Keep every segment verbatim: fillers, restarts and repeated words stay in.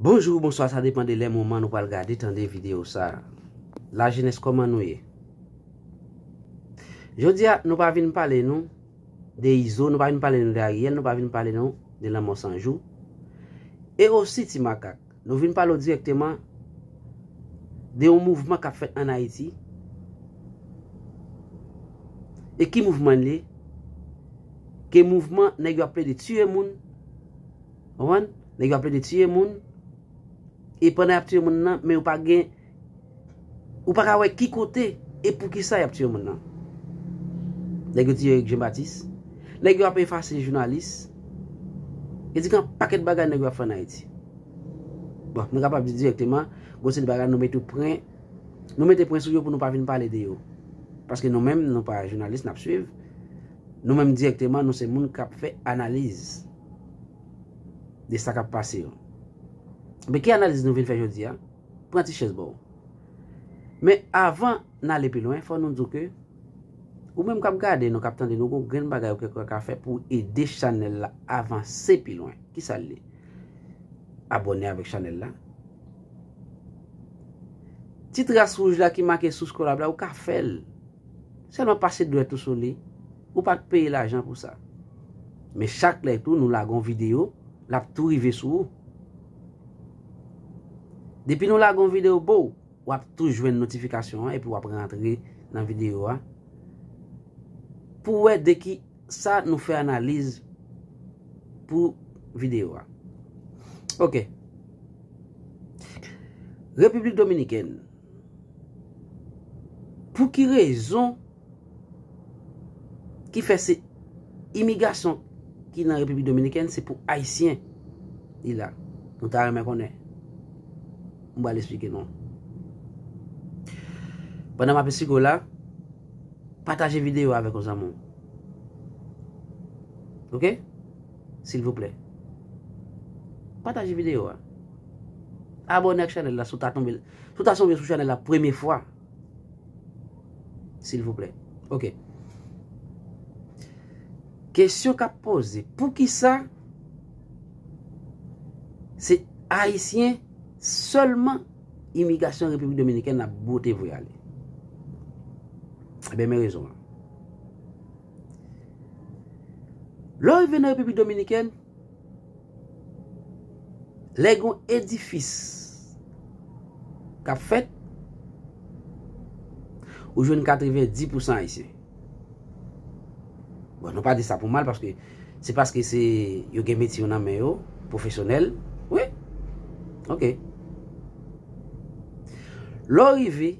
Bonjou, bonswa, sa depann de lè, moman nou pral gade, tande videyo sa. Lajenès, kòman nou ye? Jodi a, nou pa vin pale nou de Izo, nou pa vin pale nou de Ariel, nou pa vin pale nou de Lanmò San Jou. E osi, Ti Makak, nou vin pale w dirèkteman de yon mouvman k ap fèt ann Ayiti. E ki mouvman li ye? Ke mouvman nèg yo ap plede tiye moun. Konprann? Nèg yo ap plede tiye moun. E pandan y ap tiye moun nan, men yo pa gen, ou pa ka wè ki kote e poukisa y ap tiye moun nan. Nèg yo tiye Eric Jean Baptiste. Nèg yo ap efase jounalis. E di gen pakèt bagay nèg yo ap fè ann Ayiti. Bon, mwen kapab di dirèkteman, gwo seri bagay nou mete pwen, nou mete pwen sou yo pou nou pa vin pale de yo. Paske nou menm, nou pa jounalis, n ap swiv. Nou menm dirèkteman, nou se moun k ap fè analiz de sa k ap pase yo. Men ki analiz nou vin fè jodi a? Pran ti chèz ba w. Men avan n ale pi lwen, fò nou di w ke ou menm k ap gade nou, k ap tande nou, gon grenn bagay ou ke ka fè pou ede chanèl la avanse pi lwen. Kisa l ye? Abòne avèk chanèl la. Ti tras wouj la ki make Subscribe la, ou ka fè l. Sèlman pase dwèt ou sou li. Ou pa t peye lajan pou sa. Men chak lè tou nou lage yon videyo, l ap tou rive sou ou. Depi nou lage yon videyo, bo, w ap tou jwenn notifikasyon an epi w ap rantre nan videyo a pou w wè de ki sa nou fè analiz pou videyo a. Ok. Repiblik Dominikèn. Pou ki rezon ki fè se imigrasyon ki nan Repiblik Dominikèn, se pou Ayisyen li la? Nou ta renmen konnen. M pral esplike nou. Pandan m ap esplike w la, pataje videyo a avèk yon zanmi w. Ok? Silvouplè. Pataje videyo a. Abòne ak chanèl la si w ta tonbe, si w ta tonbe sou chanèl la premye fwa. Silvouplè. Ok. Kesyon k ap poze, poukisa se Ayisyen sèlman imigrasyon Repiblik Dominikèn ap bwote voye ale? Ebyen, men rezon an. Lè w rive nan Repiblik Dominikèn, lè gen yon edifis k ap fèt, ou jwenn katrevenndis pousan Ayisyen. Bon, nou pa di sa pou mal, paske se paske se, yo gen metye yo nan men yo, pwofesyonèl. Wi. Ok. Lè w rive,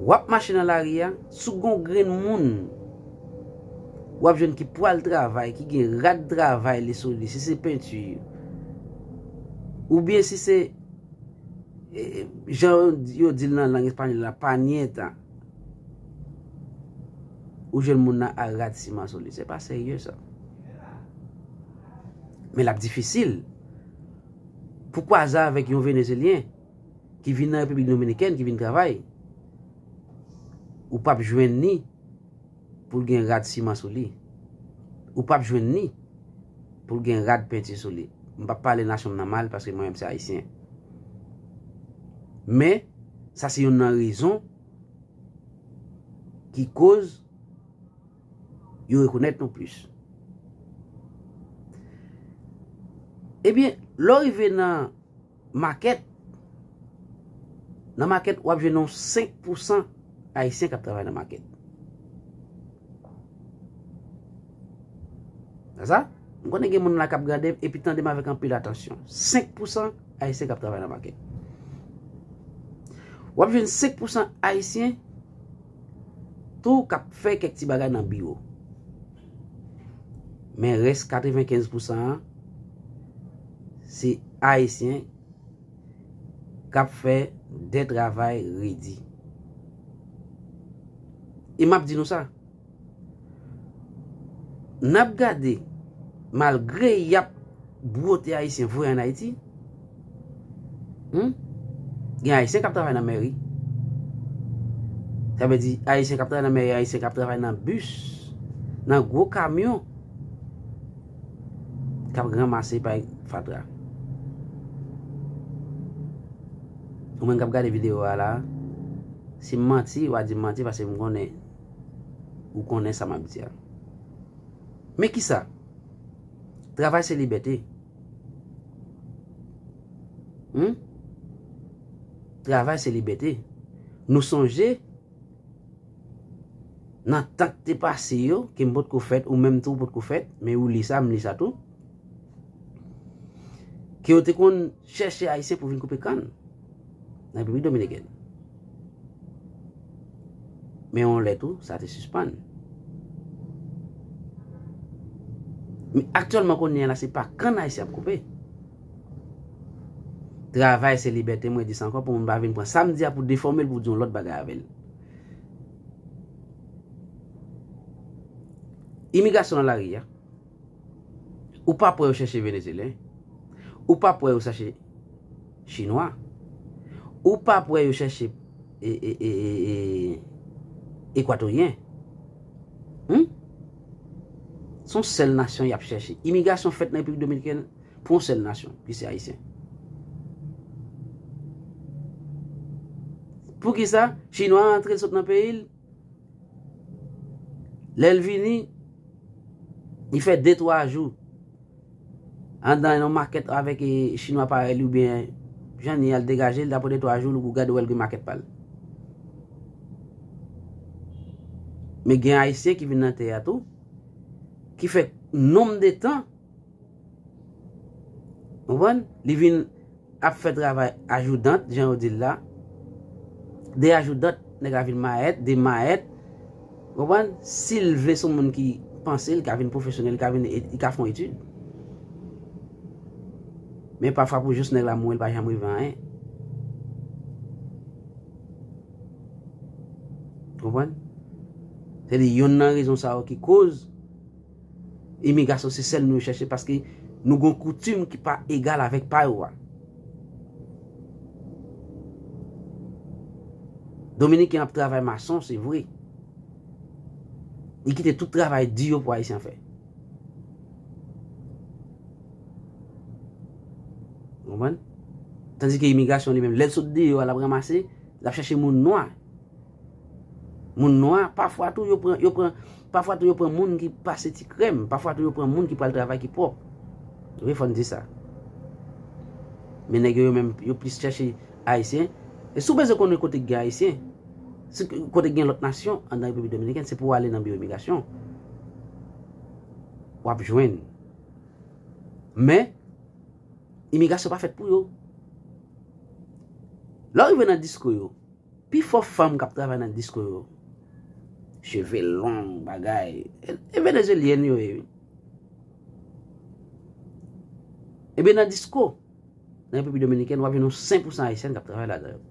w ap mache nan lari a, si w gen yon grenn moun, w ap jwenn ki pwal travay, ki gen rad travay li sou li, si se penti, oubyen si se, e, e, jan yo, yo di l nan lang espanyòl la, pañeta. Ou jwenn moun nan ak rad siman sou li. Se pa serye sa. Men l ap difisil pou kwaze avèk yon Venezelyen ki vin nan Repiblik Dominikèn, ki vin travay. Ou p ap jwenn ni pou l gen rad siman sou li. Ou p ap jwenn ni pou l gen rad penti sou li. M p ap pale nasyon m nan mal paske mwen menm se Ayisyen. Men, sa se youn nan rezon ki koz yo rekonèt nou plis. Ebyen, lè w rive nan makèt, nan makèt, w ap jwenn yon senk pousan Ayisyen k ap travay nan makèt. Sa sa? M konnen gen moun la k ap gade m epi tande m avèk anpil atansyon. Senk pousan Ayisyen k ap travay nan makèt. W ap jwenn senk pousan Ayisyen tou k ap fè kèk ti bagay nan biwo. Men rès katrevenkenz pousan an, se Ayisyen k ap fè de travay redi. E m ap di nou sa, n ap gade, malgre y ap bwote Ayisyen voye ann Ayiti, hmm, gen Ayisyen k ap travay nan mèri. Sa vle di, Ayisyen k ap travay nan mèri, Ayisyen k ap travay nan bis, nan gwo kamyon, k ap ranmase pay fatra. Ou menm k ap gade videyo a la, si m manti, w a di m manti paske m konnen ou konnen sa m ap di a. Men kisa? Travay se libète. Hmm? Travay se libète. Nou sonje, nan tan k te pase yo, ke m potko fèt, ou menm tou ou potko fèt, men ou li sa, m li sa tou, ke yo te konn chèche Ayisyen pou vin koupe kann nan Repiblik Dominikèn. Men yon lè tou, sa te sispann. Men aktyèlman kounye a la, se pa kann Ayisyen ap koupe. Travay se libète, mwen di sa ankò, pou moun pa vin pran sa m di a pou defòme l, pou di yon lòt bagay avè l. Imigrasyon nan lari a, ou p ap wè yo chèche Venezyelyen, ou p ap wè yo chèche Chinwa, ou p ap wè yo chèche e, e, e, e, e, Ekwatoryen. Hmm? Se yon sèl nasyon y ap chèche. Imigrasyon fèt nan Repiblik Dominikèn pou yon sèl nasyon, ki se Ayisyen. Poukisa? Chinwa a antre, l sot nan peyi l, lè l vini, li fè de twa jou anndan yon makèt avèk e, Chinwa parèy li oubyen jan li al degaje l, apre de twa jou, ou gade w wè l gen makèt pa l. Men gen Ayisyen ki vin nan tè a tou, ki fè nonm de tan, konprann? Li vin ap fè travay ajoudant, jan yo di l la. De ajoudant, nèg la vin mayèt, de mayèt. Konprann? Si l vle se yon moun ki panse, li ka vin pwofesyonèl, li ka vin, li ka fè yon etid. Men pafwa pou jous nèg la mouri, li pa janm rive anyen. Konprann? Se li yonn nan rezon sa yo ki koz imigrasyon se sèl nou yo chèche paske nou gon koutim ki pa egal avèk pa yo a. Dominiken ap travay mason, se vre. Li kite tout travay di yo pou Ayisyen fè. Konprann? Tandike imigrasyon li menm, lè l sot deyò a, l ap ranmase, l ap chèche moun nwa. Moun nwa, pafwa tou yo pran, yo pran, pafwa tou yo pran moun ki pase ti krèm, pafwa tou yo pran moun ki pral travay ki pwòp. Wi, fò n di sa. Men nèg yo, yo menm, yo plis chèche Ayisyen. E si w bezwen konnen kote k gen Ayisyen, si, kote k gen lòt nasyon anndan Repiblik Dominikèn, se pou w ale nan biwo imigrasyon. W ap jwenn. Men, imigrasyon pa fèt pou yo. Lè w rive nan disko yo, pifò fanm k ap travay nan disko yo, cheve long, bagay, e, e venezyelyèn yo ye, wi. Ebyen, nan disko, nan Repiblik Dominikèn, w ap jwenn yon senk pousan ayisyèn k ap travay ladan yo.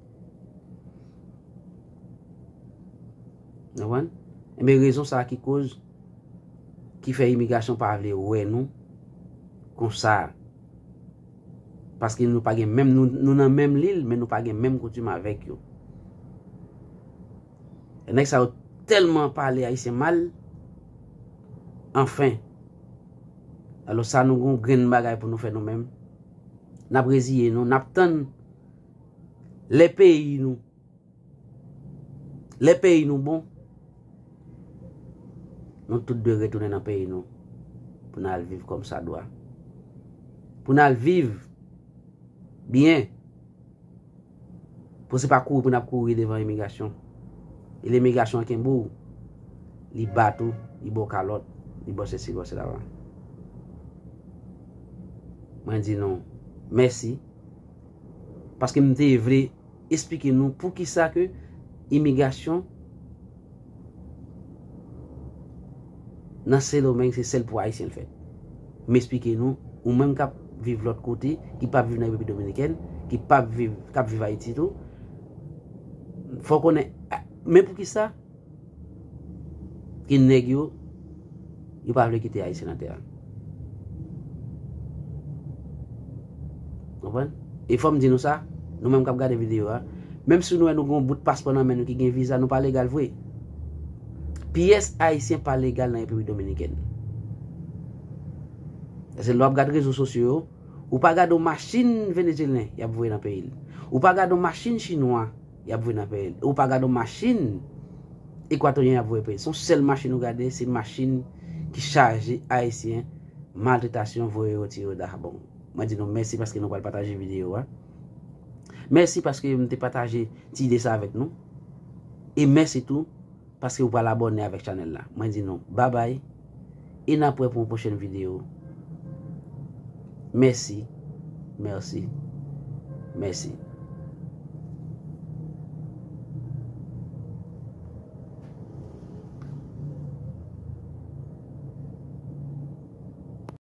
Konprann? Ebyen, rezon sa a ki koz, ki fè imigrasyon pa vle wè nou konsa. Paske nou pa gen menm, nou, nou nan menm lil, men nou pa gen menm koutim avèk yo. E nèg sa yo tèlman pale Ayisyen mal, anfen. Alò sa nou gon grenn bagay pou nou fè nou menm. N ap reziye nou, n ap tann lè peyi nou, lè peyi nou bon, nou tout dwe retounen nan peyi nou pou n al viv kòmsadwa. Pou n al viv byen. Pou se pa kouri pou n ap kouri devan imigrasyon. E lè imigrasyon an kenbe w, li bat ou, li ba w kalòt, li ba w sesi, li ba w sela. Mwen di nou mèsi. Paske m te vle esplike nou poukisa ke imigrasyon nan Sendomeng se sèl pou Ayisyen l fèt. M esplike nou, ou menm k ap viv lòt kote, ki p ap viv nan Repiblik Dominikèn, ki p ap viv, k ap viv Ayiti tou, fò w konnen, a, men poukisa ke nèg yo, yo pa vle kite Ayisyen nan tè a. Konprann? E fò m di nou sa, nou menm k ap gade videyo a, menm si nou wè nou gen yon bout paspò nan men nou ki gen viza, nou pa legal vre. Pyès Ayisyen pa legal nan Repiblik Dominikèn. Paske lè w ap gade rezo sosyo yo, ou pa gade yon machin venezyelyen y ap voye nan peyi l. Ou pa gade yon machin chinwa y ap voye nan peyi l. Ou pa gade yon machin ekwatoryen y ap voye peyi l. Se yon sèl machin ou gade, se machin ki chaje Ayisyen maltretasyon, voye yo tire yo dabon. Mwen di nou mèsi paske nou pral pataje videyo a. Mèsi paske m te pataje ti ide sa avèk nou. E mèsi tou paske ou pral abòne avèk chanèl la. Mwen di nou babay. E n ap wè pou yon pwochèn videyo. Mèsi. Mèsi. Mèsi.